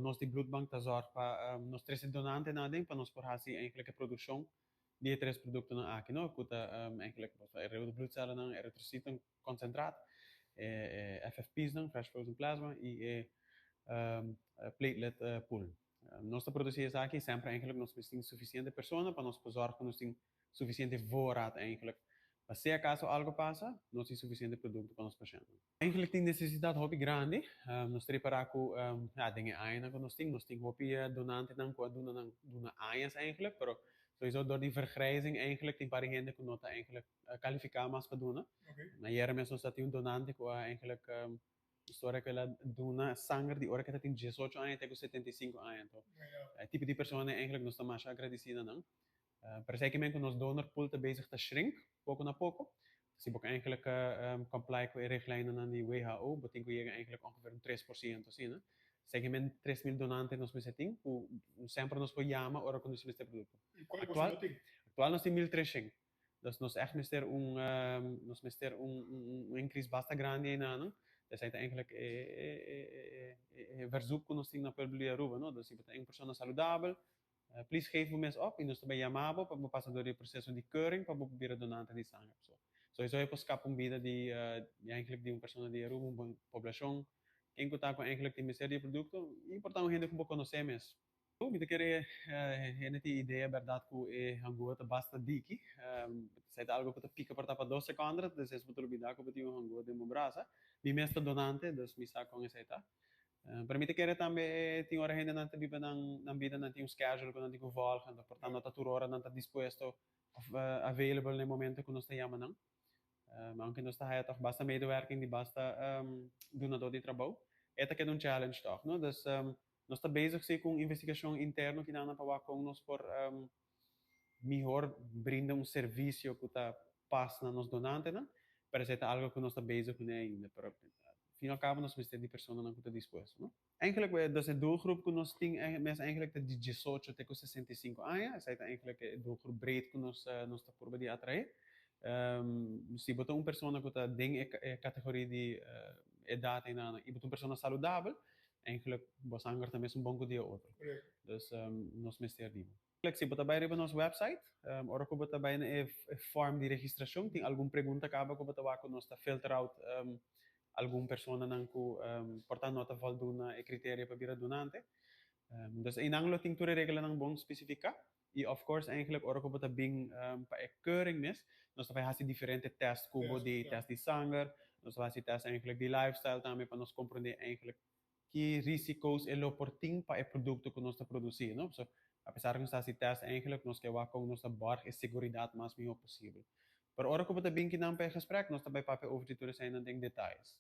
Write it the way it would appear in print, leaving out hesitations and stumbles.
Nos di Bloedbank ta zorg pa nos trese donantenan aden pa nos por hasi eigenlijk e produkshon di e tres produktonan aki, no? Ku ta eigenlijk e rode bloedcellennan, eritrociten konsentraat, e FFPsnan, fresh frozen plasma, i e platelet pool. Nos ta produsí esaki semper eigenlijk nos mester tin sufisiente persona pa nos por zorg ku nos tin sufisiente voorraad eigenlijk. Pa si acaso algo pasa, nos tin sufisiente produkto pa nos pashèntnan. Eigenlijk tin nesesidat hopi grandi. Nos ta ripará ku ya den e añanan ku nos tin hopi donantenan ku a duna nan duna añas eigenlijk, pero souiso dor di vergrijzing eigenlijk tin par di hende ku no ta eigenlijk kalifiká mas pa duna. Ayera mes nos ta tin un donante ku a eigenlijk storia ku el a duna sanger di ora ku e ta tin 18 aña te ku 75 aña. Anto e tipo di persona eigenlijk nos ta masha agradesí na nan. Pero esei ke men ku nos donor pool ta bezig ta shrink poko na poko. Si bo ke eigenlijk comply ku e richtlijnennan di WHO, bo tin ku yega eigenlijk ongeveer un 3% asina. Esei ke men 3000 donante nos mester tin ku semper nos por yama ora ku nos mester produkto. I kual boso no tin? Aktual nos tin 1300. Dus nos ègt mester un nos mester un increase basta grandi einanan. Esei ta eigenlijk e verzoek ku nos tin na pueblo di Aruba, no. Dus si bo ta un persona saludabel, please geef bo mes op i nos ta bai yama bo pa bo pasa dor di e proseso di keuring pa bo por bira donante di sanger. So, soiso e por skapa un bida di eigenlijk di un persona di Aruba, un poblashon ken ku ta ku eigenlijk tin mester di e produkto i por ta un hende ku bo konosé mes. Mi ta kere hende tin idea bèrdat ku e hangua ta basta diki. Esei ta algu ku ta pika por ta pa 2 sekònde, despues bo ta lubidá ku bo tin un hangua den bo brasa. Mi mes ta donante, dus mi sa kon esei ta. Pero mi ta kere tambe tin ora hendenan ta biba nan bida, nan tin un schedule ku nan tin ku volg, anto por tanto no ta tur ora nan ta dispuesto òf available na e momento ku nos ta yama nan. Aunke nos ta haya tòg basta medewerking di basta dunadó di trabou, e ta keda un challenge tòg, no? Dus nos ta bezig si ku un investigashon interno kinan pa wak kon nos por mihor brinda un servisio ku ta pas na nos donantenan, pero esei ta algu ku nos ta bezig kuné ainda, pero fin al kabo nos mester di personanan ku ta dispuesto, no? Eigenlijk, dus e doelgroep ku nos tin mes eigenlijk ta di 18 te ku 65 aña, esei ta eigenlijk e doelgroep breed ku nos ta purba di atraé. Si bo ta un persona ku ta den e kategoria di edat einan i bo ta un persona saludabel, eigenlijk bo sanger ta mes un bon ku di e otro. Dus nos mester di bo. Si bo ta bai riba nos website, ora ku bo ta bai na e form di registrashon, tin algun pregunta kaba ku bo ta wak ku nos ta filter out algun personanan ku por ta no ta voldoen na e kriterio pa bira donante. Dus einan lo tin tur e reglanan bon spesifiká. I of course eigenlijk ora ku bo ta bin pa e keuring mes, nos ta bai hasi diferente test ku bo di test di sanger, nos ta bai hasi test eigenlijk di lifestyle tambe pa nos komprondé eigenlijk ki risiko's e lo por tin pa e produkto ku nos ta produsí, no? So, apesar ku nos ta hasi test eigenlijk, nos ke wak kon nos ta borg e seguridat mas mihó posibel. Pero ora ku bo ta bin kinan pa e gesprek, nos ta bai papia over di tur eseinan den detayes.